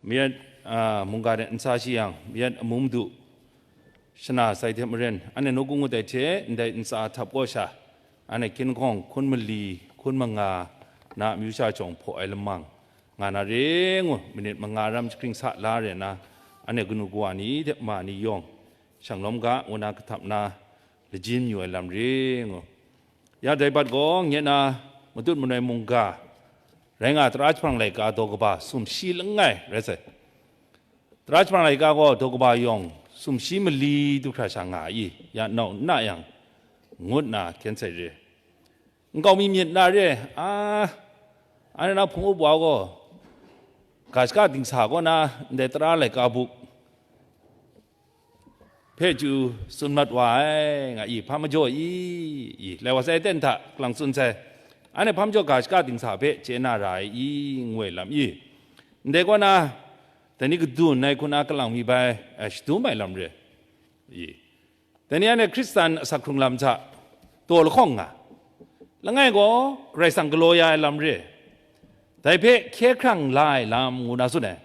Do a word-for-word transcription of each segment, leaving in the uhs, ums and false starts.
Mayat, a, mungga de ntsa shi yang, mayat amu madu shana sai hte maren, anhte nawku ngut ai hte ndai ntsa htap kaw sha, anhte hkying lahkawng hkun mali, hkun manga na amyu sha jawng hpaw ai lamang nga na re ngu, minit manga ram jahkring sa la re na, anhte kanu kawa ni hte ma ni yawng, shanglawm ga ngu na kahtap na, lajin yu ai lam re ngu. Ya dai bat gaw, nye na matut manoi mungga rai nga, tara jahprang laika daw kaba sumshi langai rai sai. Tara jahprang laika gaw daw kaba yawng sumshi mali du hkra sha nga ai i, ya nau n na yang, ngut na hkyen sai re. Nkau mi myit na re, a, anhte na hpung up wa gaw, ga shaka dingsa kaw na, ndai tara laika buk hpe chyu tsun mat wa ai, nga i, hpa majaw i, i, lai wa sai ten hta kalang tsun sai, anhte hpa majaw ga shaka dingsa hpe chye na ra ai i, ngu ai lam i, ndai kaw na, dai ni kadun ai hku na kalang mi bai, eh, shadum ai lam re, i, dai ni anhte Hkristan asak hkrung lam hta taw lahkawng nga, langai gaw Karai Kasang galaw ya ai lam re, dai hpe hkye hkrang la ai lam ngu na tsun ai.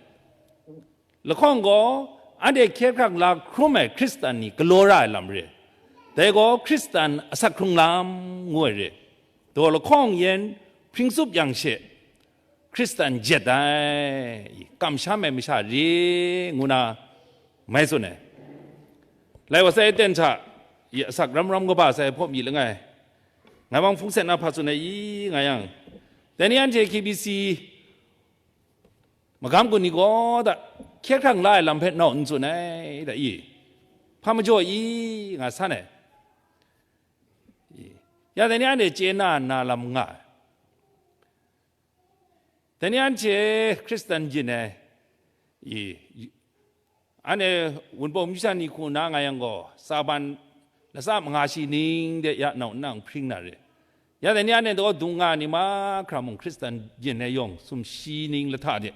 Lahkawng gaw, anhte hkye hkrang la hkrum ai Hkristan ni galaw ra ai lam re. Dai gaw Hkristan asak hkrung lam ngu ai re. Daw lahkawng yen hpring tsup yang she, Hkristan jet ai, kamsham ai masha re, ngu na mai tsun ai. Lai wa sai ten hta, i asak ram ram kaba sai hpaw mi langai, ngai bang hpung set na hpa tsun ai i, nga yang, dai ni anhte K B C magam gun ni gaw da, hkye hkrang la ai lam hpe nau n tsun ai da i, hpa majaw i, nga san ai. I, ya dai ni anhte chye na na lam nga ai. Dai ni anhte Hkristan yin ai, i, anhte Wunpawng myu sha ni hku na nga yang gaw, Saban latsa manga shi ning de ya nau nna hpring na re. Ya dai ni anhte daw dung nga ni mahkra mung Hkristan yin ai yawng, sumshi ning lahta de,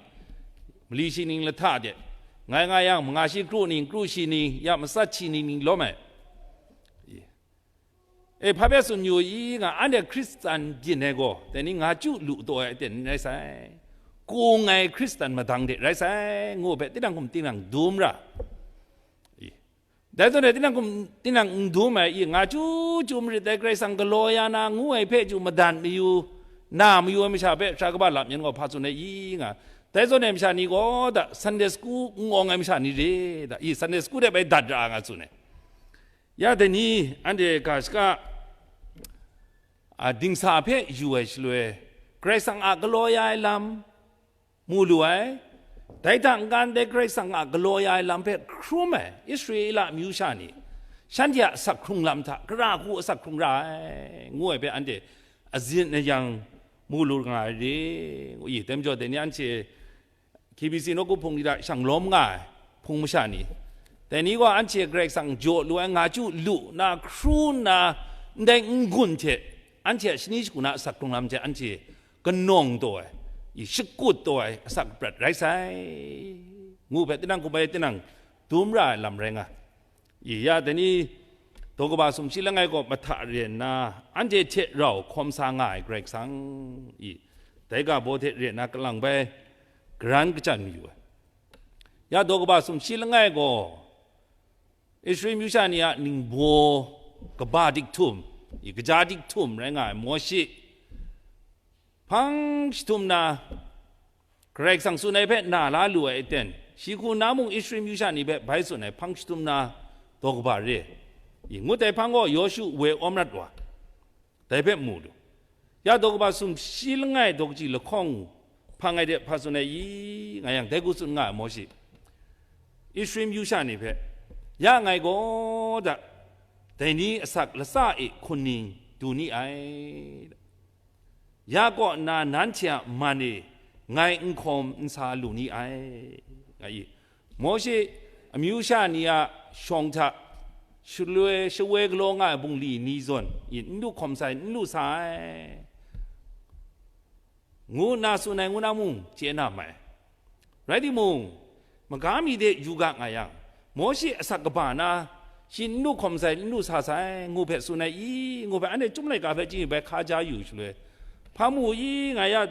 mali shi ning lahta de, ngai nga yang, manga shi kru ning, kru shi ning, ya matsat shi ning ning lawm ai. I, e, hpa hpe tsun yu i nga, anhte Hkristan byin ai gaw, dai ni nga chyu lu taw ai aten n rai sai. Kung ai Hkristan madang de rai sai, ngu hpe tinang hkum tinang dum ra. I, dai zawn e tinang hkum tinang n dum ai i, nga chyu chyu marit dai, Karai Kasang galaw ya na ngu ai hpe chyu madan mayu, na mayu ai masha hpe sara kaba lam yan gaw hpa tsun ai i nga, dai zawn e masha ni gaw da, Sunday school n awng ai masha ni re da, i, Sunday school de bai dat ra nga tsun ai. Ya dai ni anhte ga shaka, a, dingsa hpe yu ai shaloi, Karai Kasang a galaw ya ai lam mu lu ai. Dai hta n-ga ndai Karai Kasang a galaw ya ai lam hpe hkrum ai Israela amyu sha ni, shanhte a asak hkrung lam hta, gara hku asak hkrung ra ai, ngu ai hpe anhte azin ayang mu lu nga ai re, ngu i, dai majaw dai ni anhte K B C nawku hpung ni hta shanglawm nga ai hpung masha ni, dai ni gaw anhte Karai Kasang jaw lu ai nga chyu lu nna, hkru nna, ndai n-gun hte anhte a shani shagu na asak hkrung lam hte anhte kanawng taw ai, i, shakut taw ai asak prat rai sai, ngu hpe tinang hkum ai tinang dum ra ai lam rai nga. I, ya dai ni, daw kaba sumshi langai gaw mahta re nna, anhte hte rau hkawm sa nga ai Karai Kasang, i, dai ga baw hte re nna kalang bai garan kachyan mayu ai. Ya daw kaba sumshi langai gaw, Israel myu sha ni a ningbaw kaba dik htum, i, kaja dik htum rai nga ai Mawshe, hpang jahtum na, Karai Kasang tsun ai hpe na la lu ai aten, shi hku na mung Israel myu sha ni hpe bai tsun ai hpang jahtum na daw kaba re, i, ngut ai hpang gaw Yawshu woi awm rat wa, dai hpe mu lu. Ya daw kaba sumshi langai daw kaji lahkawng hpang ai de hpa tsun ai i, nga yang, dai hku tsun nga ai Mawshe, Israel myu sha ni hpe, ya ngai gaw da, dai ni asak latsa e hkun ning du ni ai. Ya kaw nna nanhte a man e ngai n hkawm n sa lu ni ai, nga i. Mawshe amyu sha ni a shawng hta shaloi shawoi galaw nga ai bungli ni zawn in n lu hkawm sai, n lu sa ai, ngu nna tsun ai ngu na mung chye na mai. Rai timung, maga mi de yu ga nga yang, Mawshe asak kaba na, shi n lu hkawm sai, n lu sa sai, ngu hpe tsun ai i, ngu hpe anhte Chyum laika hpe chyeju bai hkaja yu shaloi, hpa mu i, nga ya,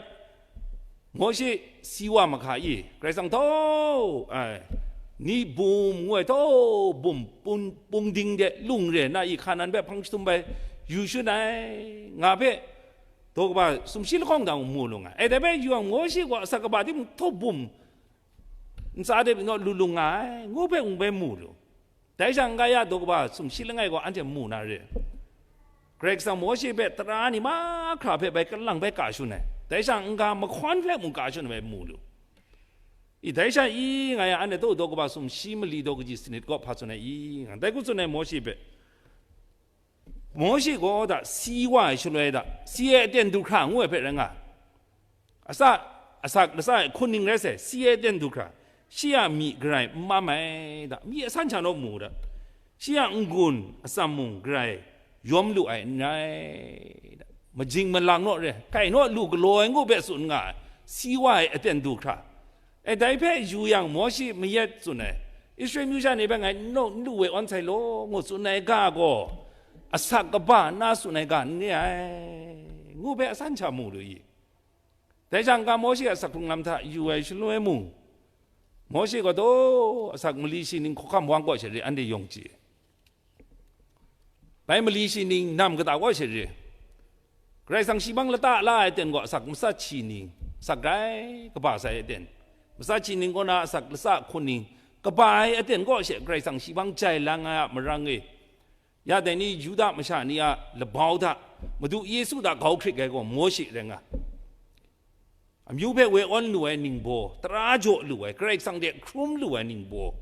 Mawshe si wa mahka i, Karai Kasang tau, ai, ni bum ngu ai tau bum pung, pung ding de lung re na i, Hkanan hpe hpang jahtum bai yu shun ai, nga hpe daw kaba sumshi lahkawng dang mu lu nga ai. E, dai hpe yu yang, Mawshe gaw asak kaba timung tau bum ntsa de pyi naw lu lu nga ai, ngu hpe ngu bai mu lu. Dai sha n-ga ya daw kaba sumshi langai gaw anhte mu na re. Karai Kasang Mawshe hpe tara ni mahkra hpe bai kalang bai ka shun ai. Dai sha n-ga mahkawn hpe mung ka shun ai bai mu lu. I dai sha i nga ya, anhte daw daw kaba sumshi mali daw kaji sanit gaw hpa tsun ai i nga, dai hku tsun ai Mawshe hpe. Mawshe gaw da si wa ai shaloi da, si ai aten du hkra ngu ai hpe rai nga. Asa, asak lasa e hkun ning rai sai, si ai aten du hkra, shi a myi garai n mam ai da, myi asan hta naw mu da, shi a n-gun atsam mung garai yawm lu ai n rai da, majing malang naw re, kai naw lu galaw ai ngu hpe tsun nga ai, si wa ai aten du hkra. E, dai hpe yu yang, Mawshe mayat tsun ai, Israel myu sha ni hpe ngai n lu, n lu we awn sai law, ngu tsun ai ga gaw, asak kaba nna tsun ai ga n re ai, ngu hpe asan hta mu lu i. Dai jang, ga Mawshe a asak hkrung lam hta yu ai shaloi mung, Mawshe gaw daw asak mali shi ning hkawhkam wang kaw she re, anhte yawng chye. Bai mali shi ning nam kata kaw she re, Karai Kasang shi bang lata la ai aten gaw asak matsat shi ning, asak grai kaba sai aten, matsat shi ning kaw na asak lasa hkun ning kaba ai aten kaw she Karai Kasang shi bang jai lang ai a marang e, ya dai ni Yuda masha ni a labau hta Madu Yesu hta grau hkrit ai gaw Mawshe rai nga. Amyu hpe we awn lu ai ningbaw, tara jaw lu ai, Karai Kasang hte hkrum lu ai ningbaw,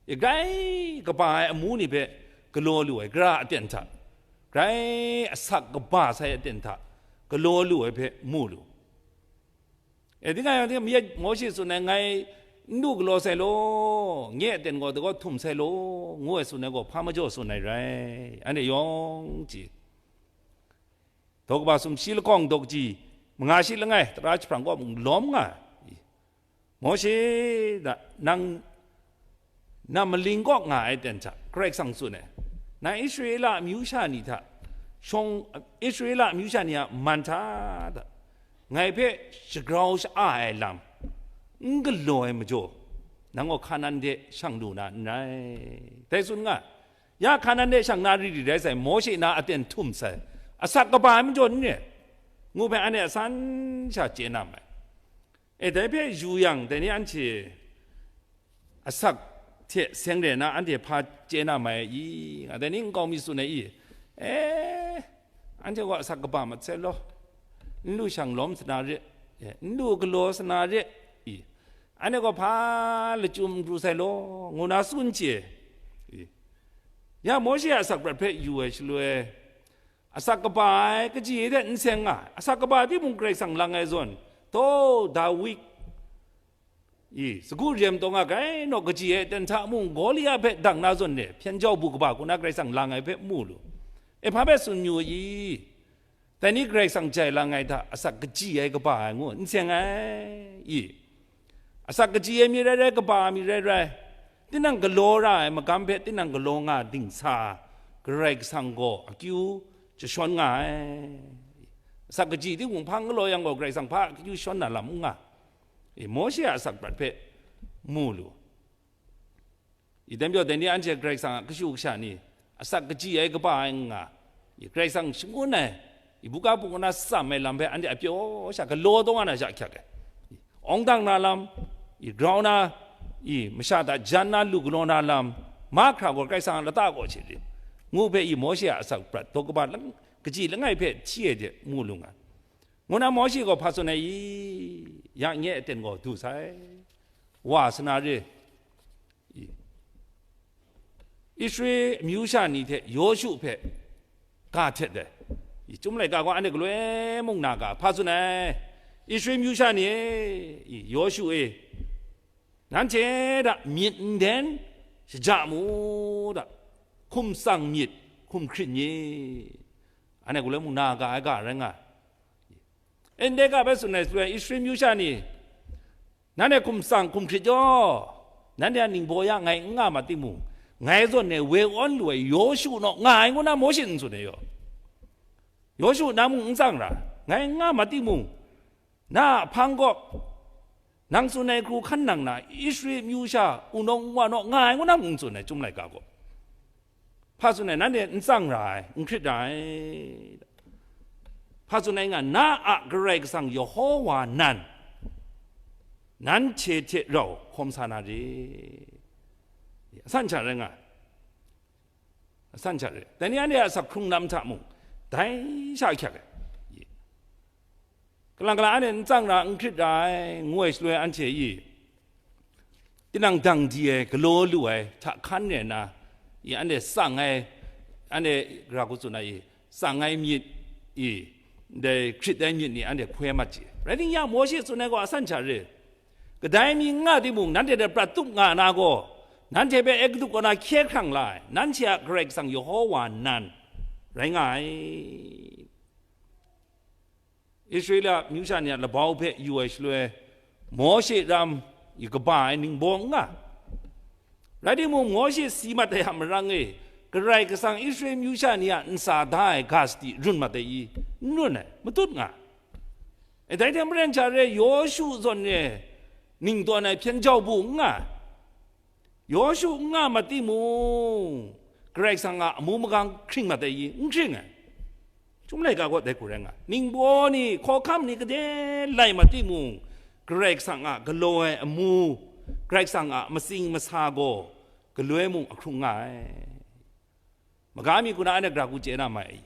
e, grai kaba ai amu ni hpe galaw lu ai gara aten hta, grai asak kaba sai aten hta galaw lu ai hpe mu lu. E, tingai yang, tingai Mawshe tsun ai, ngai n lu galaw sai law, nye aten gaw dagaw htum sai law, ngu ai tsun ai gaw hpa majaw tsun ai rai, anhte yawng chye. Daw kaba sumshi lahkawng daw kaji manga shi langai, tara jahprang kaw mung lawm nga ai. Mawshe, da, nang, na maling kaw nga ai aten hta, Karai Kasang tsun ai, nang Israela amyu sha ni hta, shawng, Israela amyu sha ni a man hta, da, ngai hpe shagrau sha-a ai lam n galaw ai majaw, nang gaw Hkanan de shang lu na n rai, dai tsun nga ai. Ya Hkanan de shang na ri ri rai sai, Mawshe na aten htum sai, asak kaba ai majaw n re, ngu hpe anhte asan sha chye na mai. E, dai hpe yu yang, dai ni anhte asak hte seng re na anhte hpa chye na mai i, nga dai ni nkau mi tsun ai i, e, anhte gaw asak kaba mat sai law, n lu shang lawm sa na re, e, n lu galaw sa na re, i, anhte gaw hpa lachyum n pru sai law, ngu na tsun chye, i. Ya Mawshe a asak prat hpe yu ai shaloi, asak kaba ai kaji hte n seng nga ai, asak kaba timung Karai Kasang lang ai zawn, taw Dawi, i, sagu rem taw nga grai naw kaji ai aten hta mung, Gawlia hpe dang na zawn e hpyen jau bu kaba hku na Karai Kasang lang ai hpe mu lu. E, hpa hpe tsun yu i? Dai ni Karai Kasang jai lang ai hta asak kaji ai kaba ai ngu n seng ai i? Asak kaji ai mi rai rai, kaba ai mi rai rai, tinang galaw ra ai magam hpe tinang galaw nga dingsa, Karai Kasang gaw akyu jashawn nga ai. Asak kaji timung hpa n galaw yang gaw, Karai Kasang hpa akyu shawn na lam n nga. E, Mawshe a asak prat hpe mu lu. I, dai majaw, dai ni anhte Karai Kasang a kashu kasha ni, asak kaji ai kaba ai n nga, i, Karai Kasang shangun ai, i, buga bungkana tsam ai lam hpe anhte a pyaw sha galaw taw nga na sha ahkyak ai. I, awng dang na lam, i, grau na, i, masha hta jan na lu galaw na lam, mahkra gaw Karai Kasang a lata kaw hte rit, ngu hpe, i, Mawshe a asak prat daw kaba lang, kaji langai hpe hti ai de mu lu nga. Ngu na Mawshe gaw hpa tsun ai i? Ya nye aten gaw du sai, wa sa na re i? Israel amyu sha ni hte Yawshu hpe ga htet ai. I, Chyum laika gaw anhte galoi mung na ga hpa tsun ai? Israel amyu sha ni e, i, Yawshu e, nanhte hta myit nden shaja mu da, hkum tsang myit, hkum hkrit myit. Anhte galoi mung na ga ai ga rai nga ai. Ndai ga bai tsun ai shaloi, Israel amyu sha ni, nanhte hkum tsang hkum hkrit jaw, nanhte a ningbaw ya ngai n nga mat timung, ngai zawn e woi awn lu ai Yawshu naw nga ai ngu na Mawshe n tsun ai yaw. Yawshu na mung n tsang ra, ngai n nga mat timung, na a hpang kaw Nang tsun ai hku hkan nang na, Israel amyu sha wunawng wa naw nga ai ngu na mung n tsun ai, Chyum laika gaw. Hpa tsun ai, nanhte n tsang ra ai, n hkrit ra ai. Hpa tsun ai nga, na a Karai Kasang Yehowa nan, nanhte hte rau hkawm sa na re. Asan sha rai nga ai. Asan sha re. Dai ni anhte a asak hkrung lam hta mung, dai sha ahkyak ai. Kalang kalang anhte n tsang ra, n hkrit ra ai, ngu ai shaloi anhte i, tinang dang di ai, galaw lu ai, hta hkan re na, i anhte tsang ai, anhte gara hku tsun ai i, tsang ai myit i, ndai hkrit ai myit ni anhte hkoi mat chye. Rai timung, ya Mawshe tsun ai gaw asan sha re. Kadai mi n nga timung, nanhte hte prat tup nga na gaw, nanhte hpe Egutu kaw na hkye hkrang la ai, nanhte a Karai Kasang Yehowa nan rai nga ai. Israela amyu sha ni a labau hpe yu ai shaloi, Mawshe ram i kaba ai ningbaw n nga. Rai timung, Mawshe si mat ai a marang e, Karai Kasang Israel amyu sha ni a ntsa da ai ga sadi run mat ai i? N run ai, matut nga. E, dai hte maren sha re, Yawshu zawn e ning tawn ai hpyen jau bu n nga. Yawshu n nga mat timung, Karai Kasang a amu magang hkring mat ai i? N hkring ai. Chyum laika gaw dai hku rai nga. Ningbaw ni, hkawhkam ni gade lai mat timung, Karai Kasang a galaw ai amu, Karai Kasang a matsing masa gaw galoi mung ahkrung nga ai. Maga mi hku na anhte gara hku chye na mai ai.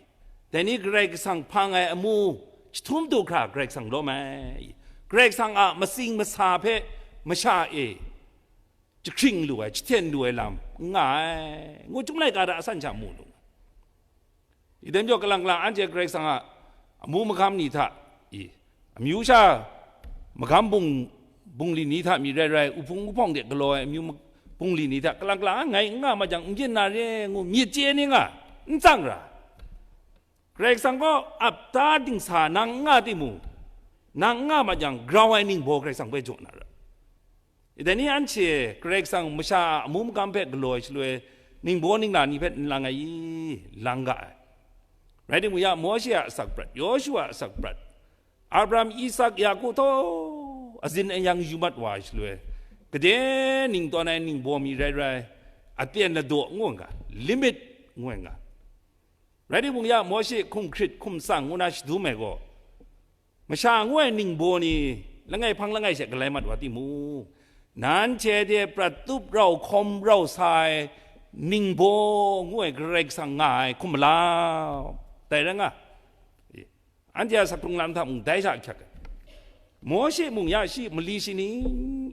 Dai ni Karai Kasang hpang ai amu, jahtum du hkra Karai Kasang lawm ai. Karai Kasang a matsing masa hpe masha e jahkring lu ai, jahten lu ai lam n nga ai, ngu Chyum laika hta asan sha mu lu. I dai majaw, kalang kalang anhte Karai Kasang a amu magam ni hta, i, amyu sha magam bung, bungli ni hta mi rai rai, uhpung uhpawng de galaw ai amyu mag-, bungli ni hta, kalang kalang a ngai n nga ma jang, n byin na re ngu myit chye ni nga, n tsang ra. Karai Kasang gaw ap da dingsa nang n nga timung, nang n nga ma jang, grau ai ningbaw Karai Kasang hpe jaw na ra. I dai ni anhte Karai Kasang masha a amu magam hpe galaw ai shaloi, ningbaw ningla ni hpe n lang ai i? Lang ga ai. Rai timung, ya Mawshe a asak prat, Yawshu a asak prat, Abraham, Isak, Yaku htaw azin ayang yu mat wa ai shaloi, gade ning tawn ai ningbaw mi rai rai, aten ladaw ngu ai nga, limit ngu ai nga. Rai timung, ya Mawshe hkum hkrit hkum tsang ngu na shadum ai gaw, masha ngu ai ningbaw ni langai hpang langai she galai mat wa timung, nanhte hte prat tup rau hkawm rau sa ai ningbaw ngu ai Karai Kasang nga ai hkum malau. Dai rai nga. Anhte a asak hkrung lam hta mung dai sha ahkyak ai. Mawshe mung ya shi mali shi ni,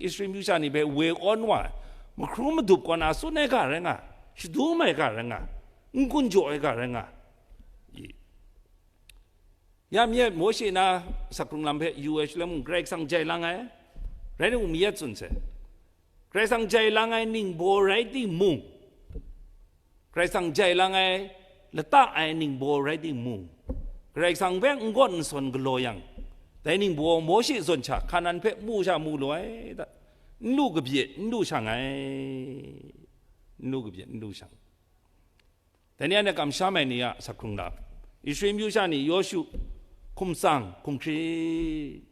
Israel amyu sha ni hpe woi awn wa ai, mahkrum madup kaw na tsun ai ga rai nga, shadum ai ga rai nga, n-gun jaw ai ga rai nga. I. Ya mi e, Mawshe na asak hkrung lam hpe yu ai shaloi mung, Karai Kasang jai lang ai, rai timung, mayat tsun sai. Karai Kasang jai lang ai ningbaw rai timung, Karai Kasang jai lang ai lata ai ningbaw rai timung, Karai Kasang hpe n-gawn n-sawn galaw yang, dai ningbaw Mawshe zawn sha Hkanan hpe mu sha mu lu ai ta? N lu kabye, n lu shang ai, n lu kabye, n lu shang. Dai ni anhte kamsham ai ni a asak hkrung lam, Israel amyu sha ni Yawshu, hkum tsang, hkum hkrit,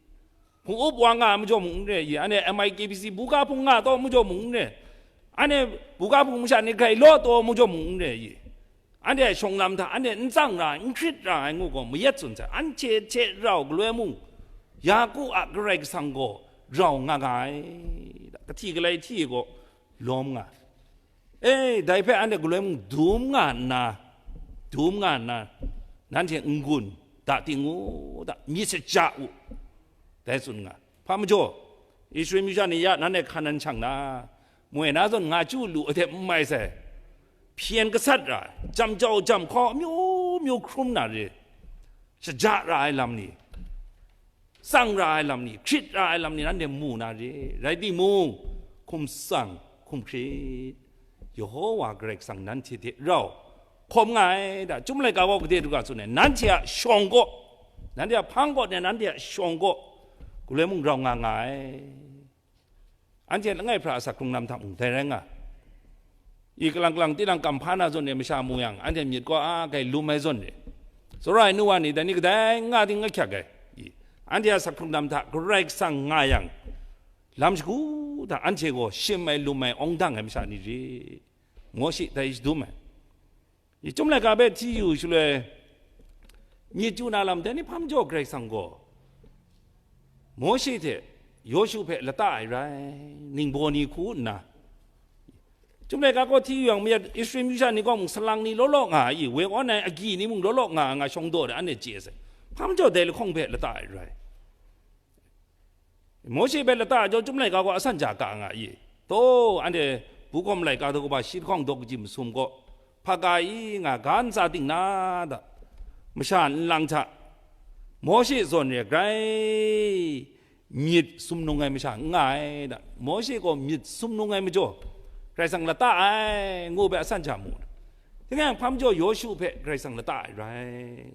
hpung up wa nga ai majaw mung n re, i, anhte M I K B C buga hpung nga taw majaw mung n re, anhte buga hpung masha ni grai law taw majaw mung n re, i, anhte shawng lam hta anhte n tsang ra ai, n hkrit ra ai ngu gaw mayat tsun sai, anhte hte rau galoi mung, Yaku a Karai Kasang gaw rau nga nga ai, kahti galai hti gaw lawm nga ai. E, dai hpe anhte galoi mung dum nga nna, dum nga nna, nanhte n-gun da ting u, da, myit shaja u, dai tsun nga. Hpa majaw, Israel amyu sha ni ya nanhte Hkanan shang na, moi na zawn nga chyu lu ai hte n mai sai, hpyen gasat ra ai, jam jau jam hkaw amyu myu hkrum na re, shaja ra ai lam ni, tsang ra ai lam ni, hkrit ra ai lam ni, nanhte mu na re. Rai timung, hkum tsang, hkum hkrit, Yehowa Karai Kasang nanhte hte rau hkawm nga ai, da, Chyum laika gaw gade du ga tsun ai, nanhte a shawng kaw, nanhte a hpang kaw, nanhte a shawng kaw, galoi mung rau nga nga ai. Anhte langai hpra asak hkrung lam hta mung dai rai nga. I, kalang kalang tinang kam hpa na zawn e masha mu yang, anhte myit kaw a kai lum ai zawn e, tsawra ai nu wa ni, dai ni kadai nga ting ahkyak ai. I, anhte a asak hkrung lam hta Karai Kasang nga yang, lam shagu hta anhte gaw shim ai, lum ai, awng dang ai masha ni re. Mawshe dai shadum ai. Chyum laika hpe hti yu shaloi, myit chyu na lam dai ni hpa majaw Karai Kasang gaw Mawshe hte Yawshu hpe lata ai rai, ningbaw ni hku nna, Chyum laika gaw hti yu yang, mayat Israel masha ni gaw mung salang ni law law nga ai, woi awn ai agyi ni mung law law nga ai, nga shawng daw de, anhte chye sai. Hpa majaw dai lahkawng hpe lata ai rai. Mawshe hpe lata ai jaw, Chyum laika gaw asan ja ka nga ai. Taw, anhte Bukhawm laika daw kaba shi lahkawng daw kaji masum gaw, hpa ka i nga, ga ntsa ting na da, masha nlang hta Mawshe zawn re grai myit sumnung ai masha n nga ai da. Mawshe gaw myit sumnung ai majaw, Karai Kasang lata ai, ngu hpe asan ja mu. Tinang hpa majaw Yawshu hpe Karai Kasang lata ai rai.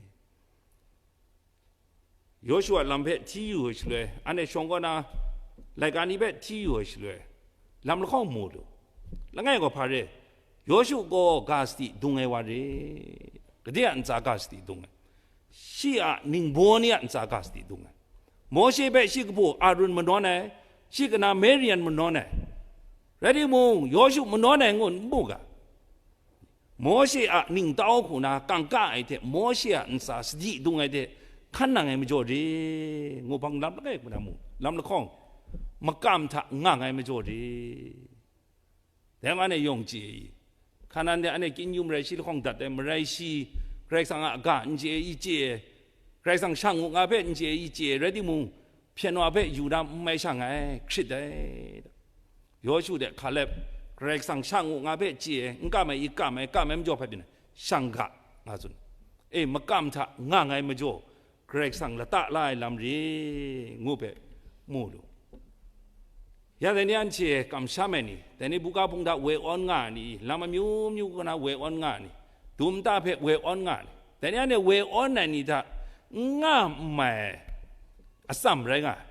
Yawshu a lam hpe hti yu ai shaloi, anhte shawng kaw na laika ni hpe hti yu ai shaloi, lam lahkawng mu lu. Langai gaw hpa re, Yawshu gaw ga sadi dung ai wa re. Gade a ntsa ga sadi dung ai? Shi a ningbaw ni a ntsa ga sadi dung ai. Mawshe hpe shi kabu Arun manawn ai, shi kana Miriam manawn ai. Rai timung, Yawshu manawn ai ngu n mu ga? Mawshe a ningtau hku na kangka ai hte, Mawshe a ntsa sadi dung ai hte hkan nang ai majaw re, ngu hpang lam langai hku na mu, lam lahkawng, makam hta ngang ai majaw re. Dai ma ne yawng chye i, Hkanan de anhte kyin yu marai shi lahkawng dat ai, marai shi Karai Kasang a ga n chye i chye, Karai Kasang shang u nga hpe n chye i chye, rai timung, hpyen wa hpe yu na n mai shang ai, hkrit ai. Yawshu de Hkaleb, Karai Kasang shang u nga hpe chye, n kam ai i kam ai, kam ai majaw hpa byin ai, shang ga, nga tsun. E, makam hta ngang ai majaw, Karai Kasang lata la ai lam re, ngu hpe mu lu. Ya dai ni anhte kamsham ai ni, dai ni buga hpung hta woi awn nga ai ni, lam amyu myu hku na woi awn nga ai ni, dum nta hpe woi awn nga ai ni, dai ni anhte woi awn ai ni hta n nga n mai ai atsam rai nga ai.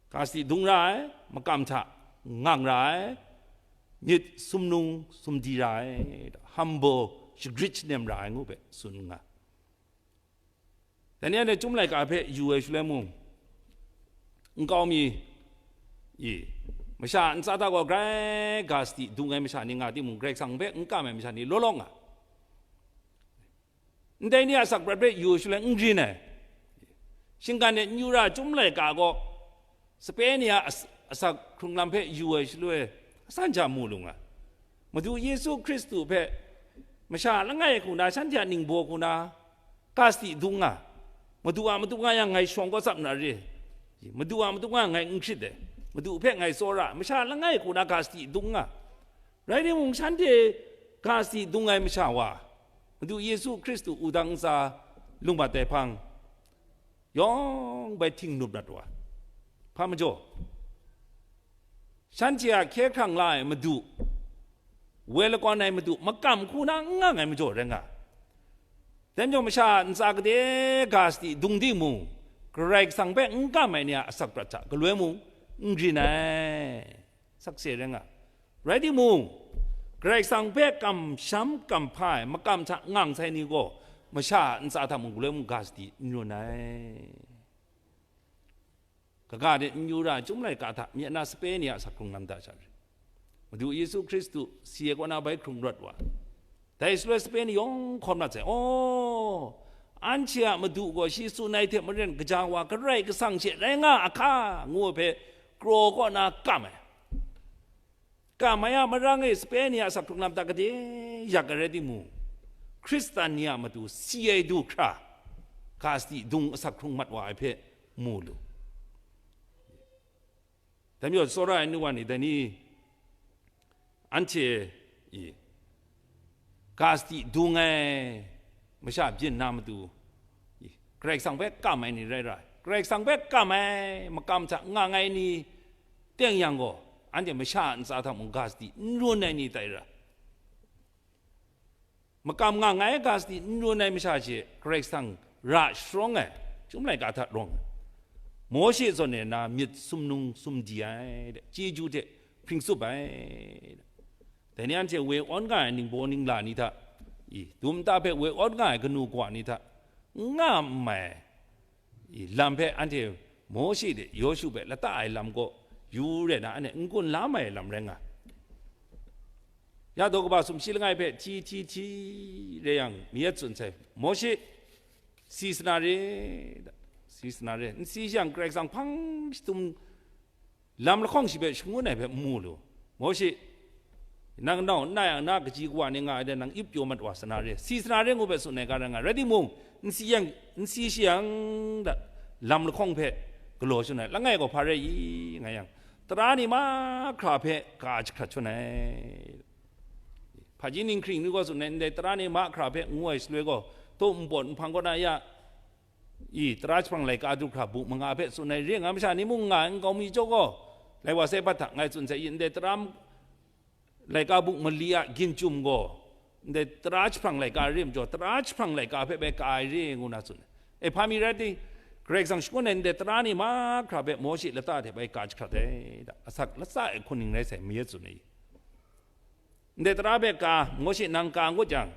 Ga sadi dung ra ai, makam hta ngang ra ai, myit sumnung sumdi ra ai, humble, shagrit shanem ra ai ngu hpe tsun nga. Dai ni anhte Chyum laika hpe yu ai shaloi mung, nkau mi, i, masha ntsa hta gaw grai ga sadi dung ai masha ni nga timung, Karai Kasang hpe n kam ai masha ni law law nga. Ndai ni a asak prat hpe yu ai shaloi n rin ai. Shinggan de n yu ra, Chyum laika gaw sape ni a as-, asak hkrung lam hpe yu ai shaloi, asan ja mu lu nga. Madu Yesu Hkristu hpe masha langai hku na, shanhte a ningbaw hku na, ga sadi dung nga. Madu a matu nga yang, ngai shawng kau tsap na re. Madu a matu nga, ngai n hkrit ai. Madu hpe ngai tsawra ai. Masha langai hku na ga sadi dung nga. Rai timung, shanhte ga sadi dung ai masha wa, Madu Yesu Hkristu wudang ntsa lungbat ai hpang, yawng bai hting nup dat wa. Hpa majaw, shanhte a hkye hkrang la ai Madu, woi lakawn ai Madu, makam hku na n ngang ai majaw rai nga. Dai majaw, masha a ntsa gade ga sadi dung timung, Karai Kasang hpe n kam ai ni a asak prat hta galoi mung n rin ai. Sakse rai nga. Rai timung, Karai Kasang hpe kamsham kamhpa ai makam hta ngang sai ni gaw, masha a ntsa hta mung galoi mung ga sadi n rin ai. Kaga de n yu ra, Chyum laika hta mye na sape ni a asak hkrung lam hta sha rit. Madu Yesu Hkristu si ai kaw na bai hkrung rawt wa. Dai shaloi sape ni yawng hkawm lat sai, "Aw, anhte a Madu gaw shi tsun ai hte maren kaja wa Karai Kasang she rai nga a hka?" ngu ai hpe kraw kaw na kam ai. Kam ai a marang e sape ni a asak hkrung lam hta gade yak ai rai timung, Hkristan ni a matu si ai du hkra, ga sadi dung asak hkrung mat wa ai hpe mu lu. Dai majaw, tsawra ai nu wa ni, dai ni anhte i ga sadi dung ai masha byin na matu, i, Karai Kasang hpe kam ai ni rai ra ai. Karai Kasang hpe kam ai makam hta ngang ai ni teng yang gaw, anhte masha a ntsa hta mung ga sadi n run ai ni tai ra. Makam nga ngai ga sadi n run ai masha she Karai Kasang ra sharawng ai, Chyum laika hta rawng ai. Mawshe zawn e na myit sumnung sumdi ai, chyeju hte hpring tsup ai. Dai ni anhte woi awn nga ai ningbaw ningla ni hta, i, dum nta hpe woi awn nga ai kanu kawa ni hta, n nga n mai ai, i, lam hpe anhte Mawshe hte Yawshu hpe lata ai lam gaw, yu re na, anhte n-gun la mai lam rai nga. Ya daw kaba sumshi langai hpe hti hti hti re yang, Miyet tsun sai, Mawshe, si sa na re, si sa na re, n si yang Karai Kasang hpang shadum lam lahkawng shi hpe shangun ai hpe n mu lu. Mawshe, nang nau n na yang, na kaji kawa ni nga ai de, nang ip pyaw mat wa sa na re, si sa na re ngu hpe tsun ai ga rai nga, rai timung, n si yang, n si shi yang, da, lam lahkawng hpe galaw shun ai, langai gaw hpa rai i, nga yang, tara ni mahkra hpe ka jahkrat shun ai. Hpaji ninghkring ni gaw tsun ai, ndai tara ni mahkra hpe ngu ai shaloi gaw, taw npawt nhpang kaw na ya, i, tara jahprang laika du hkra buk manga hpe tsun ai re nga, masha ni mung nga ai nkau mi jaw gaw, lai wa sai bat hta ngai tsun sai i, ndai tara laika buk mali a ginchyum gaw, ndai tara jahprang laika re majaw, tara jahprang laika hpe bai ka ai re ngu na tsun ai. E, hpa mi rai ting, Karai Kasang shangun ai ndai tara ni mahkra hpe Mawshe lata hte bai ka jahkrat ai, da, asak latsa e hkuning rai sai, Miyet tsun ai. Ndai tara hpe ka, Mawshe nang ka ngut jang,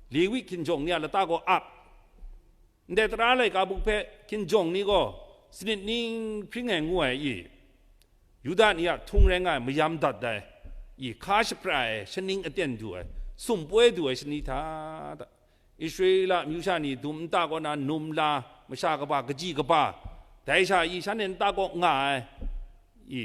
Lewi hkinjawng ni a lata gaw ap. Ndai tara laika buk hpe hkinjawng ni gaw sanit ning hpring ai ngu ai i, Yuda ni a htung rai nga ai mayam dat ai i, hka shapra ai, shaning aten du ai, sum poi du ai shani hta, Israela amyu sha ni dum nta kaw na num la, masha kaba, kaji kaba, dai sha i, shanhte nta kaw nga ai i,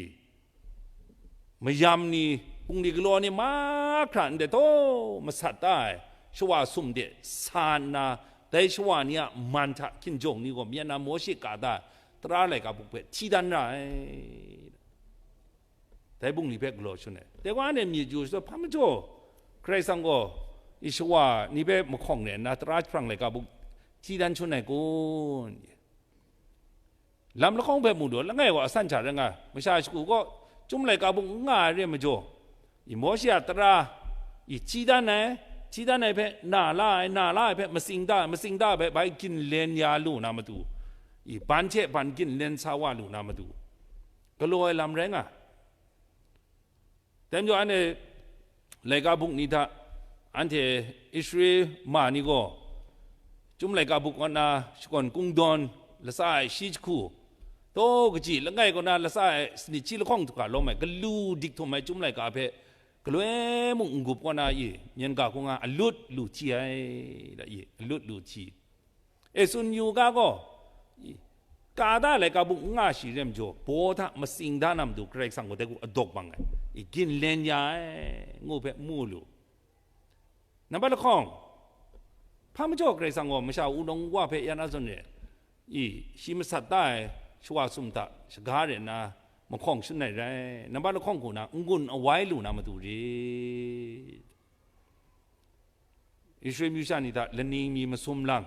mayam ni, bungli galaw ni mahkra ndai taw masat da ai shawa sum de sa nna, dai shawa ni a man hta hkinjawng ni gaw myen na Mawshe ka da ai tara laika buk hpe hti dan ra ai. Dai bungli hpe galaw shun ai. Dai wa ne myit yu shadaw hpa majaw, Karai Kasang gaw i shawa ni hpe mahkawng re nna tara jahprang laika buk hti dan shun ai kun? Lam lahkawng hpe mu lu, langai wa asan sha rai nga, masha shagu gaw, Chyum laika buk n nga ai re majaw, i, Mawshe a tara, i, hti dan ai, hti dan ai hpe na la ai, na la ai hpe matsing da ai, matsing da ai hpe bai ginlen ya lu na matu, i, ban hte ban ginlen sa wa lu na matu, galaw ai lam rai nga. Dai majaw, anhte laika buk ni hta, anhte Israel ma ni gaw, Chyum laika buk kaw na shakawn kungdawn latsa ai shi jahku, taw kaji langai kaw na latsa ai sanit shi lahkawng hkra lawm ai, galu dik htum ai Chyum laika hpe galoi mung n-gup kaw na i, myen ga hkung a alut lu hti ai, da i, alut lu hti. E, tsun yu ga gaw, i, ka da laika buk n nga shi re majaw, baw hta matsing da na matu Karai Kasang gaw dai hku adawk bang ai, i, ginlen ya ai, ngu hpe mu lu. Nambat lahkawng, hpa majaw Karai Kasang gaw masha wunawng wa hpe yan a zawn re, i, shi masat da ai shawa sum hta shaga re nna mahkawng shun ai rai, nambat lahkawng hku na n-gun awai lu na matu re. Israel myu sha ni hta lani mi masum lang,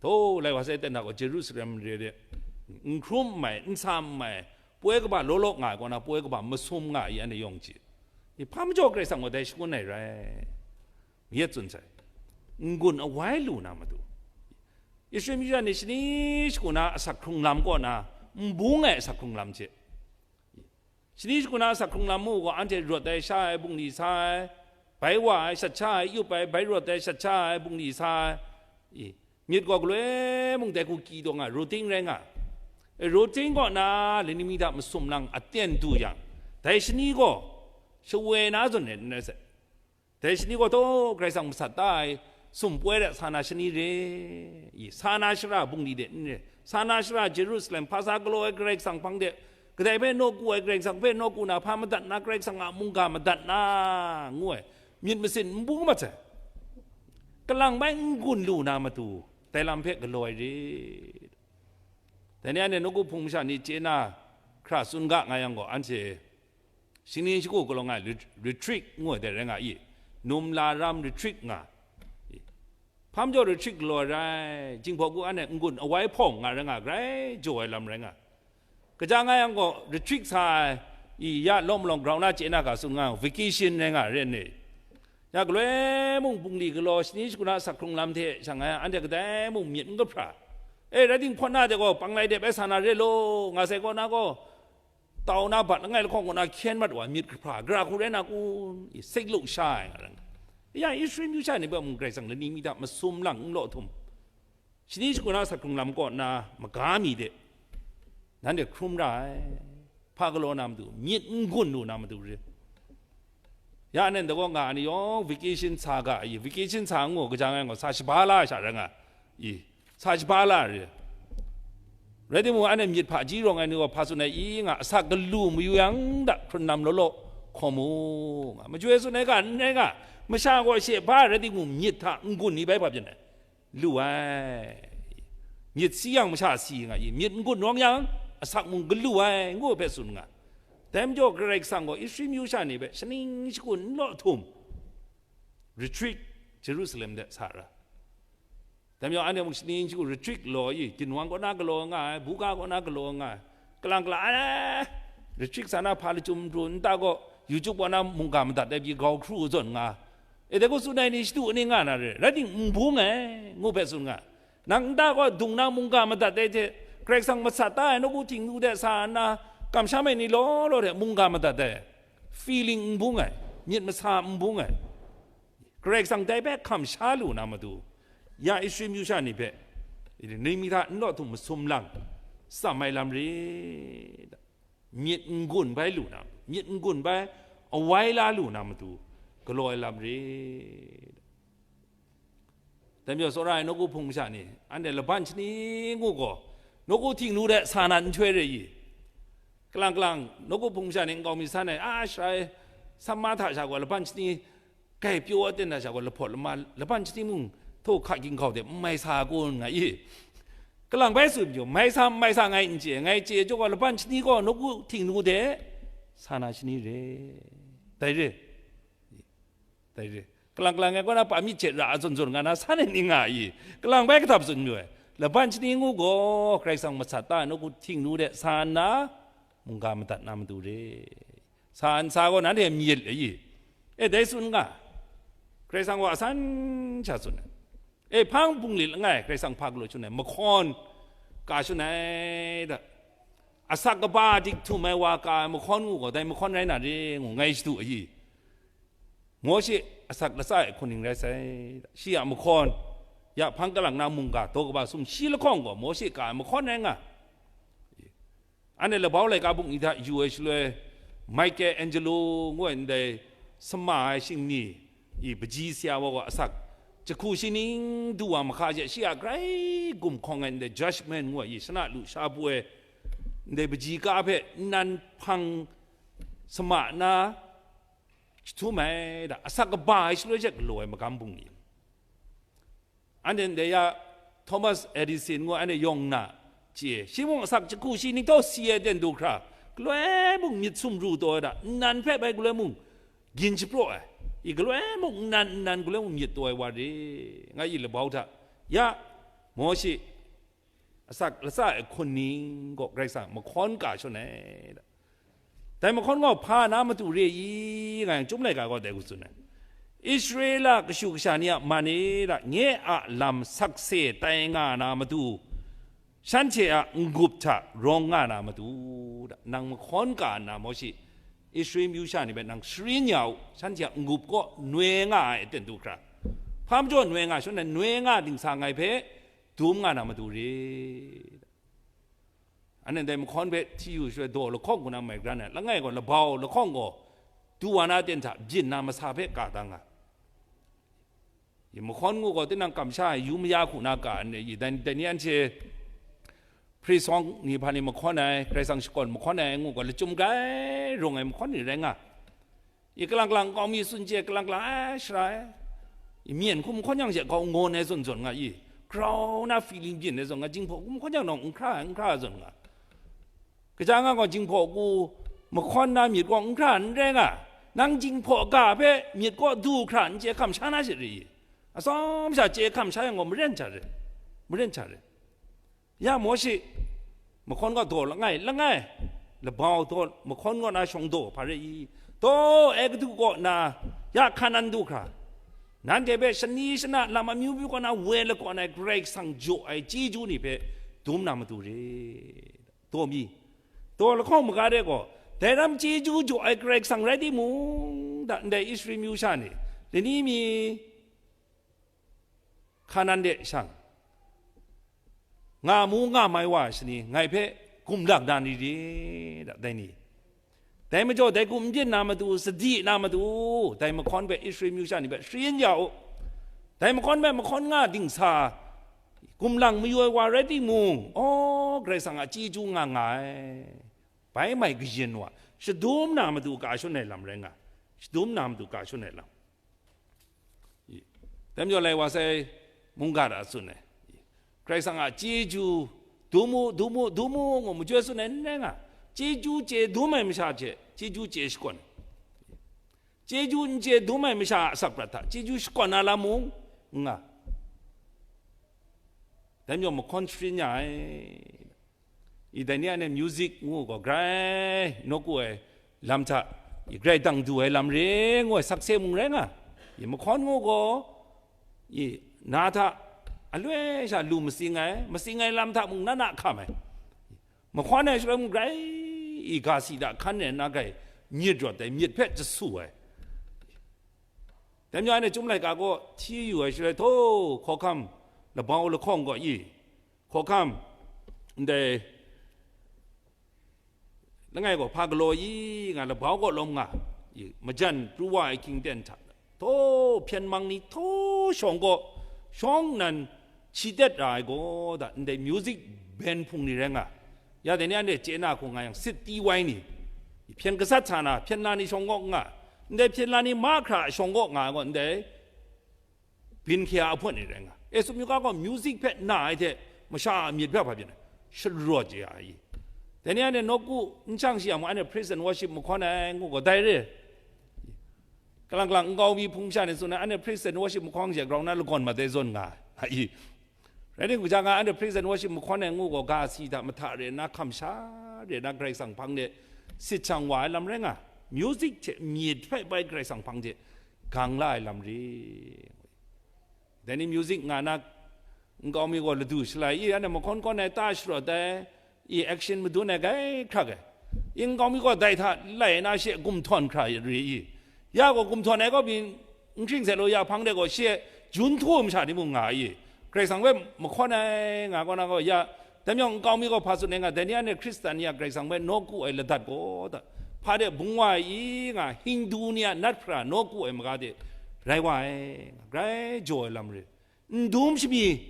taw lai wa sai ten hta gaw Jerusalem re de, n hkrum n mai, n sa n mai, poi kaba law law nga ai kaw na, poi kaba masum nga ai, anhte yawng chye. I, hpa majaw Karai Kasang gaw dai shangun ai rai, Miyet tsun sai, n-gun awai lu na matu, Israel myu sha ni shani shagu na asak hkrung lam kaw na, n bung ai asak hkrung lam hte, shani shagu na asak hkrung lam mu gaw, anhte rawt ai sha ai bungli sa ai, bai wa ai shat sha ai, yup ai, bai rawt ai shat sha ai bungli sa ai, i, myit gaw galoi mung dai hku kyi taw nga, rooting rai nga. E, rooting kaw na lani mi hta masum lang aten du yang, dai shani gaw shawoi na zawn rai n rai sai. Dai shani gaw taw Karai Kasang masat da ai sum poi de sa na shani re, i, sa na shara bungli de n re, sa na shara Jerusalem, hpa sa galaw ai Karai Kasang hpang de, kadai hpe nawku ai Karai Kasang hpe nawku na, hpa madat na, Karai Kasang a mungga madat na, ngu ai myit masin n bung mat sai, kalang bai n gun lu na matu, dai lam hpe galaw ai re. Dai ni anhte nawku hpung masha ni chye na hkra tsun ga nga yang gaw, anhte shingni shagu galaw nga ai ret-, retreat ngu ai dai rai nga i, num la ram retreat nga i. Hpa majaw retreat galaw ai rai, Jinghpaw gu anhte n-gun awai hpawng nga rai nga, grai jaw ai lam rai nga. Kaja nga yang gaw, retreat sa ai, i, ya lawm malawng grau na chye na ga tsun nga yang, vacation rai nga, ren ni. Ya galoi mung bungli galaw, shani shagu na asak hkrung lam hte sha nga yang, anhte kadai mung myit n kahpra. E, rai timung, hpawt na de gaw, panglai de bai sa na re law, nga sai kaw na gaw, tau na bat langai lahkawng kaw na hkyen mat wa myit kahpra, gara hku rai na kun? I, sek lu sha ai nga rai nga. Ya, Israel myu sha ni hpe mung Karai Kasang lani mi hta masum lang n law htum, shani shagu na asak hkrung lam kaw na maga mi de, nanhte hkrum ra ai. hpa galaw na matu, myit n gun lu na matu re. Ya nen da gaw nga ai ni yawng vacation sa ga i, vacation sa ngu kaja ngai gaw sa shabai la sha rai nga i, sa shabai la re. Rai timung, anhte myit hpaji rawng ai ni gaw hpa tsun ai i nga, asak galu mayu yang da hkrun nam law law hkawm u nga. Majoi tsun ai ga n rai nga, masha gaw she hpa rai timung myit hta n-gun ni bai hpa byin ai. Lu ai. Myit si yang masha si nga i, myit n-gun rawng yang, asak mung galu ai, ngu hpe tsun nga. Dai majaw Karai Kasang gaw Israel myu sha ni hpe shaning shagun n law htum, retreat Jerusalem de sa ra. Dai majaw anhte mung shaning shagun retreat galaw i, ginwang kaw na galaw nga ai, buga kaw na galaw nga ai, kalang kalang, eh, retreat sa na hpa lachyum pru nta gaw, YouTube kaw na mungga madat ai pyi grau hkru zawn nga. E, dai gaw tsun ai ni shadu ni nga na re, rai ting n bung ai, ngu hpe tsun nga. Nang nta gaw dung na mungga madat ai hte, Karai Kasang masat ta ai nawku Htingnu de sa nna, kamsham ai ni law law hte mungga madat ai, feeling n bung ai, myit masa n bung ai. Karai Kasang dai hpe hkam sha lu na matu, ya Israel myu sha ni hpe, ningmi hta n law htum masum lang, tsam ai lam re, myit n-gun bai lu na, myit n-gun bai awai la lu na matu, galaw ai lam re. Dai majaw tsawra ai nawku hpung masha ni, anhte laban shani ngu gaw, nawku Htingnu de sa na nhtoi re i? Kalang kalang, nawku hpung masha ni nkau mi san ai, a, sharai, samma hta sha gaw laban shani, kai pyaw aten hta sha gaw lahpawt lama, laban shani mung, htaw hka ginhkau de n mai sa kun nga i? Kalang bai tsun pyaw, mai sa n mai sa ngai n chye, ngai chye jaw gaw laban shani gaw nawku Htingnu de sa na shani re. Dai re. Dai re. Kalang kalang e kaw na pa myit hte ra a zawn zawn nga na san ai ni nga i? Kalang bai kahtap tsun mayu ai. Laban shani ngu gaw, Karai Kasang masat ta ai nawku Htingnu de sa nna, mungga madat na matu re. Sa n sa gaw nanhte myit ai i? E, dai tsun nga. Karai Kasang gaw asan sha tsun ai. E, hpang bungli langai, Karai Kasang hpa galaw shun ai, mahkawn ka shun ai da. Asak kaba dik htum ai wa ka ai mahkawn ngu gaw, dai mahkawn rai na re ngu ngai shadu ai i? Mawshe asak latsa e hkuning rai sai. Shi a mahkawn, ya hpang kalang na mungga daw kaba sum shi lahkawng gaw Mawshe ka ai mahkawn rai nga. Anhte labau laika buk ni hta yu ai shaloi, Michelangelo ngu ai ndai sama ai shingni i, paji saya wa gaw asak jahku shining du wa mahka she, shi a grai gumhkawng ai ndai judgment ngu ai i, shana lu sha poi ai ndai paji ka hpe nnan hpang sama na, jahtum ai da, asak kaba ai shaloi she galaw ai magam bungli. Anhte ndai ya Thomas Edison ngu anhte yawng na chye, shi mung asak jahku shining taw si ai ten du hkra, galoi mung myit sumru taw ai da, nnan hpe bai galoi mung gyin shapraw ai, i galoi mung nnan nnan galoi mung myit taw ai wa re, nga i labau hta, ya Mawshe asak latsa e hkuning gaw Karai Kasang mahkawn ka shun ai da. Dai mahkawn gaw hpa na matu re i, nga yang Chyum laika gaw dai hku tsun ai. Israela kashu kasha ni a man e da, nye a lam sakse tai nga na matu, shanhte a n-gup hta rawng nga na matu da, nang mahkawn ka nna Mawshe, Israel myu sha ni hpe nang sharin ya u, shanhte a n-gup kaw noi nga ai aten du hkra. Hpa majaw noi nga shun ai, noi nga dingsa ngai hpe dum nga na matu re. Anhte dai mahkawn hpe hti yu shaloi daw lahkawng kaw na mai gran ai, langai gaw labau lahkawng gaw du wa na ten hta byin na masa hpe ka da nga. I mahkawn ngu gaw tinang kamsha ai yu maya hku na ka ai, i dai, dai ni anhte hpri sawng ni hpa ni mahkawn ai, Karai Kasang shakawn mahkawn ai ngu gaw lachyum grai rung ai mahkawn ni rai nga. I kalang kalang nkau mi tsun chye, kalang kalang ai shara ai. I myen hkum hkawn yang she grau ngawn ai zawn zawn nga i, grau na feeling byin ai zawn nga, jinghpaw hkum hkawn yang nawng n hkra ai, n hkra ai zawn nga. Kaja nga gaw jinghpaw hku mahkawn na myit gaw n hkra n rai nga, nang jinghpaw ga hpe myit kaw du hkra n chye hkam sha na she re i? Atsawm sha chye hkam sha yang gaw maren hta re, maren hta re. Ya Mawshe, mahkawn gaw daw langai, langai, labau daw, mahkawn gaw na shawng daw hpa re i? Daw ai kadu kaw na, ya Hkanan du hkra, nanhte hpe shani shana lam amyu myu kaw na woi lakawn ai Karai Kasang jaw ai chyeju ni hpe dum na matu re. Daw mi, daw lahkawng maga de gaw, dai ram chyeju jaw ai Karai Kasang rai timung, da ndai Israel myu sha ni, lani mi Hkanan de shang, nga mu nga mai wa ai shani ngai hpe gumlak na ni re, da, dai ni. Dai majaw, dai hku n byin na matu, sadi na matu, dai mahkawn hpe Israel myu sha ni hpe sharin ya u. Dai mahkawn hpe mahkawn nga dingsa, gumlang mayu ai wa rai timung, aw, Karai Kasang a chyeju nga nga ai. Bai mai kayin wa, shadum na matu ka shun ai lam rai nga, shadum na matu ka shun ai lam. Dai majaw lai wa sai mungga hta tsun ai. Karai Kasang a chyeju, dum u, dum u, dum u, ngu majoi tsun ai n rai nga. Chyeju chye dum ai masha hte, chyeju chye shakawn ai. Chyeju n chye dum ai masha a asak prat hta, chyeju shakawn na lam mung n nga. Dai majaw mahkawn sharin ya ai. I dai ni a ne music ngu gaw grai nawku ai lam hta, i grai dang du ai lam re ngu ai sakse mung rai nga. I mahkawn ngu gaw, i na hta aloi sha lu matsing ai, matsing ai lam hta mung na na hkam ai. Mahkawn ai shaloi mung grai, i ga si da hkan rai nna grai myit rawt ai, myit hpe jasu ai. Dai majaw anhte Chyum laika kaw hti yu ai shaloi, htaw, hkawhkam labau lahkawng gaw i, hkawhkam ndai langai gaw hpa galaw i nga, labau kaw lawm nga i, majan pru wa ai hkying ten hta, htaw, hpyen mang ni htaw shawng kaw, shawng nnan, shi tet ra ai gaw da, ndai music band hpung ni rai nga, ya dai ni anhte chye na hku nga yang, sit ti wai ni, hpyen gasat sa na, hpyen la ni shawng kaw nga, ndai hpyen la ni mahkra shawng kaw nga ai gaw, ndai byin hkye a ahpun ni rai nga. E, tsun myu ga gaw music hpe na ai hte, masha a myit hpe hpa byin ai, sharawt ya ai. Dai ni anhte nawku n shang shi yang mung, anhte praise and worship mahkawn ai ngu gaw dai re. Kalang kalang nkau mi hpung sha ni tsun ai, anhte praise and worship mahkawn she grau na lagawn mat ai zawn nga ai. Rai timung, gaja nga anhte praise and worship mahkawn ai ngu gaw, ga si hta mahta re nna, hkam sha re nna, Karai Kasang hpang de sit shang wa ai lam rai nga, music hte myit hpe bai Karai Kasang hpang de gang la ai lam re. Dai ni music nga na nkau mi gaw ladu shalai i, anhte mahkawn kawn ai, ta sharawt ai, i action madun ai grai hkrak ai. I nkau mi gaw dai hta lai na she gumhtawn hkra re i, ya gaw gumhtawn ai gaw byin n hkring sai law, ya hpang de gaw shi e jun htu masha ni mung nga i, Karai Kasang hpe mahkawn ai nga kaw na gaw, ya, dai majaw nkau mi gaw hpa tsun ai nga, dai ni anhte Hkristan ni a Karai Kasang hpe nawku ai ladat gaw da, hpa de bung wa ai i nga, Hindu ni a nat hpra nawku ai maga de rai wa ai, grai jaw ai lam re. N dum shami,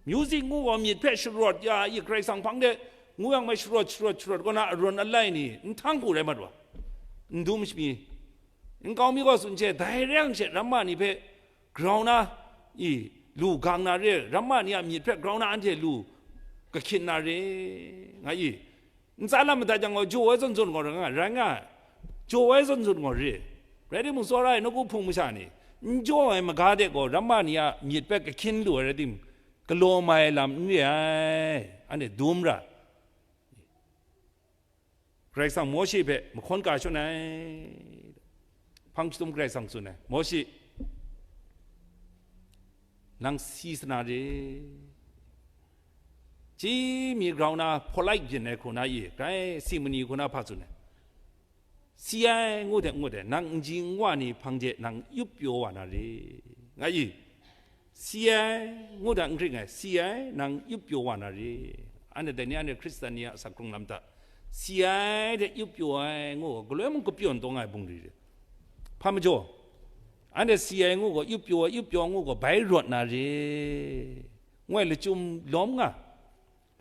music ngu gaw myit hpe sharawt ya i, Karai Kasang hpang de ngu yang mai sharawt, sharawt, sharawt kaw na arawn alai ni n htang hku rai mat wa. N dum shami, nkau mi gaw tsun hte, dai re yang she ramma ni hpe grau na i, lu gang na re, ramma ni a myit hpe grau na anhte lu kahkyin na re, nga i, ntsa lam madat yang gaw, jaw ai zawn zawn gaw rai nga, rai nga, jaw ai zawn zawn gaw re. Rai timung, tsawra ai nawku hpung masha ni, n jaw ai maga de gaw, ramma ni a myit hpe kahkyin lu ai rai tim, galaw mai ai lam n re ai, anhte dum ra. Karai Kasang Mawshe hpe mahkawn ka shun ai. Hpang chyahtum Karai Kasang tsun ai, Mawshe, nang si sana re. Chyi mi grau na polite byin ai hku na i, grai simani hku na hpa tsun ai. Si ai ngu de, ngu de, nang nji nwa ni hpang de nang yup pyaw wa na re, nga i. Si ai ngu da n hkring ai, si ai nang yup pyaw wa na re. Anhte dai ni, anhte Hkristan ni a asak hkrung lam hta, si ai de yup pyaw ai ngu gaw, galoi mung kapyawn taw nga ai bungli re. Hpa majaw, anhte si ai ngu gaw, yup pyaw ai, yup pyaw ngu gaw, bai rawt na re, ngu ai lachyum lawm nga,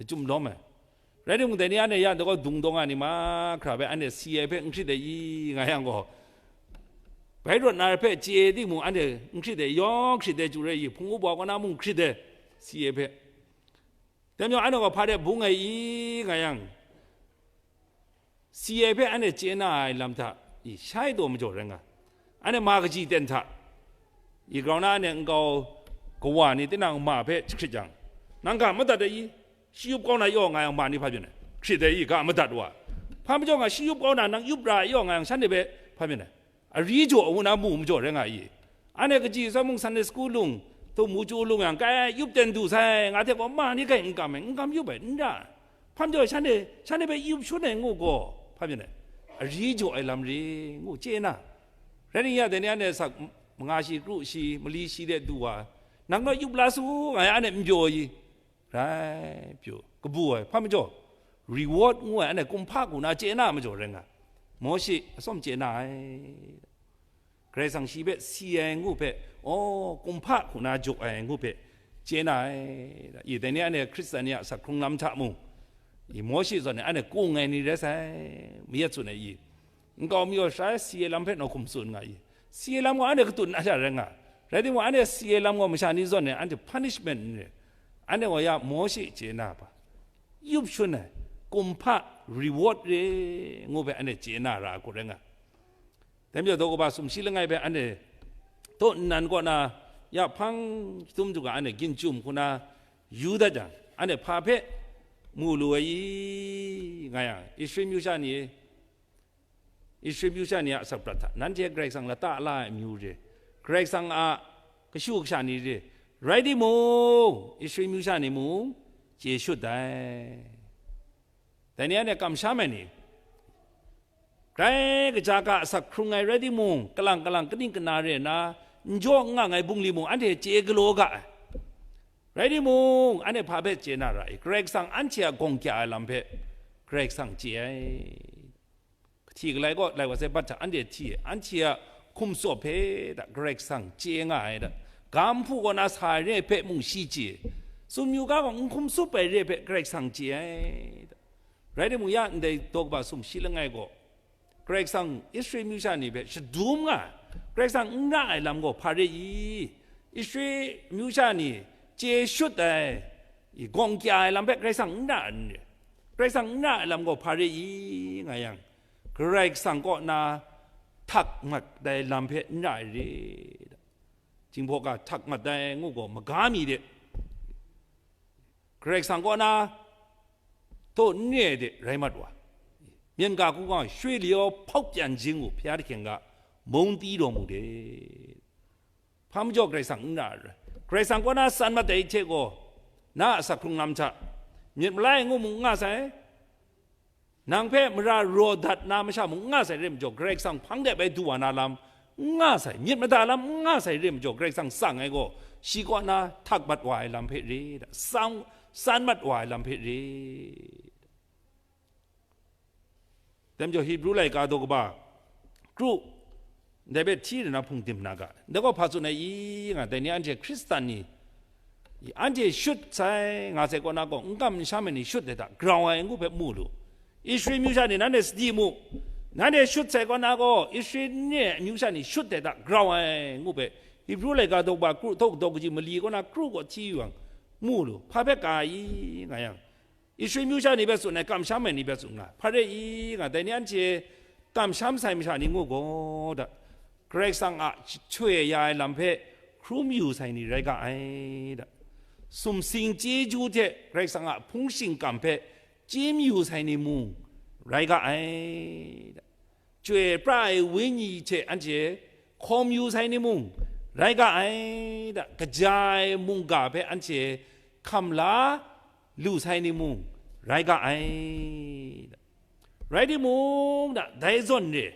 lachyum lawm ai. Rai timung, dai ni anhte ya nta gaw dung dawng a ni mahkra hpe anhte si ai hpe n hkrit ai i, nga yang gaw, bai rawt na hpe chye timung, anhte n hkrit ai, yawng hkrit ai chyu rai i, hpung wup wa kaw na mung hkrit ai, si ai hpe. Dai majaw, anhte gaw hpa de bung ai i, nga yang, si ai hpe anhte chye na ai lam hta i, shai taw majaw rai nga. Anhte ma kaji ten hta i, grau na anhte nkau kawa ni tinang ma hpe jahkrit jang, nang ga madat ai i, shi yup kau na yaw nga yang, ma ni hpa byin ai, hkrit ai i, ga madat wa. Hpa majaw nga, shi yup kau na nang yup ra ai yaw nga yang, shanhte hpe hpa byin ai, ari jaw a wu na mu majaw rai nga i. Anhte kaji sa mung Sunday school lung, htum wuchyu lung yang, kai, yup ten du sai, nga hte gaw ma ni kai n kam ai, n kam yup ai, n ra ai. Hpa majaw shanhte, shanhte hpe yup shun ai ngu gaw, hpa byin ai, ari jaw ai lam re ngu chye na. Rai nna, ya dai ni anhte asak manga shi, kru shi, mali shi de du wa, nang gaw yup la su, nga yang, anhte n pyaw i. Rai pyaw, kabu ai, hpa majaw, reward ngu ai, anhte kumhpa hku na chye na majaw rai nga. Mawshe atsawm chye na ai. Karai Kasang shi hpe si ai ngu hpe, aw, kumhpa hku na jaw ai ngu hpe chye na ai. I, dai ni anhte Hkristan ni a asak hkrung lam hta mung, i, Mawshe zawn e anhte kung ai ni rai sai, mayat tsun ai i, nkau mayaw sha ai si ai lam hpe nawk hkum tsun nga i, si ai lam gaw anhte katun na sha rai nga, rai timung, anhte si ai lam gaw masha ni zawn e anhte punishment n re, anhte gaw ya Mawshe chye na hpa, yup shun ai, kumhpa reward re ngu hpe anhte chye na ra ai hku rai nga. Dai majaw, daw kaba sumshi langai hpe anhte taw nnan kaw na ya hpang chyahtum tuga anhte ginchum hku na yu dat jang, anhte hpa hpe mu lu ai i, nga yang, Israel myu sha ni, Israel myu sha ni a asak prat hta, nanhte Karai Kasang lata la ai amyu re, Karai Kasang a kashu kasha ni re, rai timung, Israel myu sha ni mung chye shut dai. Dai ni anhte kamsham ai ni, grai kaja ga asak hkrung ai rai timung, kalang kalang kaning kana re nna, n jaw n ngang ai bungli mung anhte chye galaw ga ai. Rai timung, anhte hpa hpe chye na ra i, Karai Kasang anhte a gawng kya ai lam hpe Karai Kasang chye ai. Kahti galai kaw lai wa sai bat hta anhte hti ai, anhte a hkum tsawp hpe da Karai Kasang chye nga ai da, ga nhpu kaw na sa ai re ai hpe mung shi chye, tsun yu ga gaw n hkum tsup ai re ai hpe Karai Kasang chye ai da. Rai timung, ya ndai daw kaba sumshi langai gaw, Karai Kasang Israel myu sha ni hpe shadum nga ai, Karai Kasang n ra ai lam gaw hpa re i? Israel myu sha ni chye shut ai, i, gawng kya ai lam hpe Karai Kasang n ra ai n re? Karai Kasang n ra ai lam gaw hpa re i, nga yang, Karai Kasang kaw na htak mat ai lam hpe n ra ai re? Jinghpaw ga htak mat ai ngu gaw, maga mi de, Karai Kasang kaw na taw n re ai de rai mat wa, myen ga hku gaw shwe liyaw hpawk pyan jing u, hpya ahkying ga mung ti daw mu de. Hpa majaw Karai Kasang n ra ai rai? Karai Kasang kaw na san mat ai hte gaw, na a asak hkrung lam hta, myit malai ngu mung n nga sai, nang hpe mara raw dat na masha mung n nga sai re majaw, Karai Kasang hpang de bai du wa na lam n nga sai, myit mada lam n nga sai re majaw, Karai Kasang tsang ai gaw, shi kaw na htak mat wa ai lam hpe re da, sang, san mat wa ai lam hpe re. Dai majaw, Hibru laika daw kaba kru, ndai hpe hti na hpung dim na ga, ndai gaw hpa tsun ai i, nga, dai ni anhte Hkristan ni, i, anhte shut sai nga sai kaw na gaw, n kam n sham ai ni shut ai hta grau ai ngu hpe mu lu. Israel myu sha ni, nanhte sadi mu, nanhte shut sai kaw na gaw, Israel ni a myu sha ni shut ai hta grau ai ngu hpe, Hibru laika daw kaba kru, daw, daw kaji mali kaw na kru gaw hti yu yang, mu lu, hpa hpe ka ai i, nga yang, Israel myu sha ni hpe tsun ai, kamsham ai ni hpe tsun nga, hpa re i, nga, dai ni anhte kamsham sai masha ni ngu gaw da, Karai Kasang a chyoi ya ai lam hpe hkrum yu sai ni rai ga ai da, sumsing chyeju hte Karai Kasang a hpung shingkam hpe chye mayu sai ni mung rai ga ai da, Chyoi pra ai Wenyi hte anhte hkawm yu sai ni mung rai ga ai da, kaja ai mungga hpe anhte hkam la lu sai ni mung rai ga ai da. Rai timung da, dai zawn re,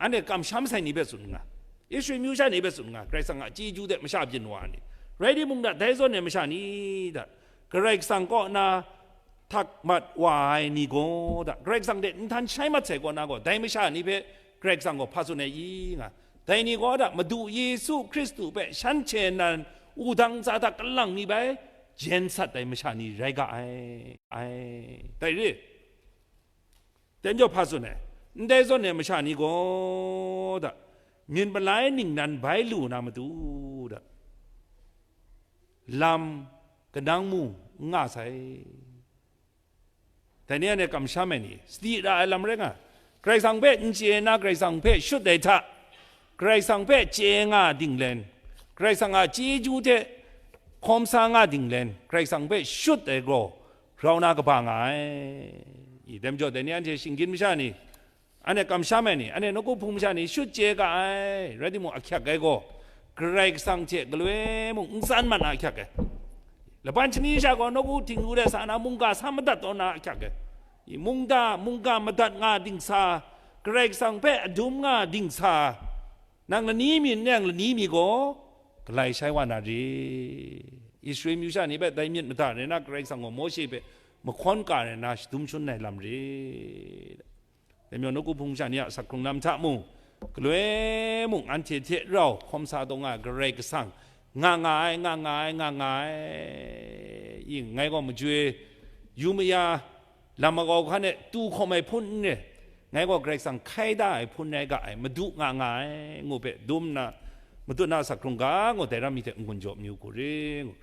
anhte kamsham sai ni hpe tsun nga, Israel myu sha ni hpe tsun nga, Karai Kasang a chyeju hte masha byin wa ni, rai timung da, dai zawn e masha ni da, Karai Kasang kaw na htak mat wa ai ni gaw da, Karai Kasang hte n htan shai mat sai kaw na gaw, dai masha ni hpe Karai Kasang gaw hpa tsun ai i nga, dai ni gaw da, Madu Yesu Hkristu hpe shanhte nan wudang ntsa hta kalang mi bai jen sat ai masha ni rai ga ai, ai, dai re. Dai majaw hpa tsun ai, ndai zawn ai masha ni gaw da, myit malai ningnan bai lu na matu da, lam kanang mu n nga sai. Dai ni anhte kamsham ai ni, sadi ra ai lam rai nga, Karai Kasang hpe n chye na, Karai Kasang hpe shut ai hta, Karai Kasang hpe chye nga dinglen, Karai Kasang a chyeju hte hkawm sa nga dinglen, Karai Kasang hpe shut ai gaw, grau na kaba nga ai. I, dai majaw, dai ni anhte shinggyim masha ni, anhte kamsham ai ni, anhte nawku hpung masha ni shut chye ga ai, rai timung, ahkyak ai gaw, Karai Kasang hte galoi mung n tsan mat na ahkyak ai. Laban shani sha gaw nawku htingnu de sa na mungga sa madat taw na ahkyak ai. I, mungga, mungga madat nga dingsa, Karai Kasang hpe adum nga dingsa, nang lani mi n yang lani mi gaw, galai shai wa na re. Israel myu sha ni hpe dai myit mada rai na, Karai Kasang gaw Mawshe hpe mahkawn ka rai na, shadum shangun ai lam re. Dai majaw nawku hpung sha ni a asak hkrung lam hta mung, galoi mung anhte hte rau hkawm sa taw nga ai Karai Kasang, nga nga ai, nga nga ai, nga nga ai, ing, ngai gaw majoi yu maya, lam makau hkan e tu hkawm ai hpun n re, ngai gaw Karai Kasang hkai da ai hpun rai ga ai, madu nga nga ai, ngu hpe dum nna, madun na asak hkrung ga ngu dai ram mi hte n-gun jaw amyu hku re, ngu.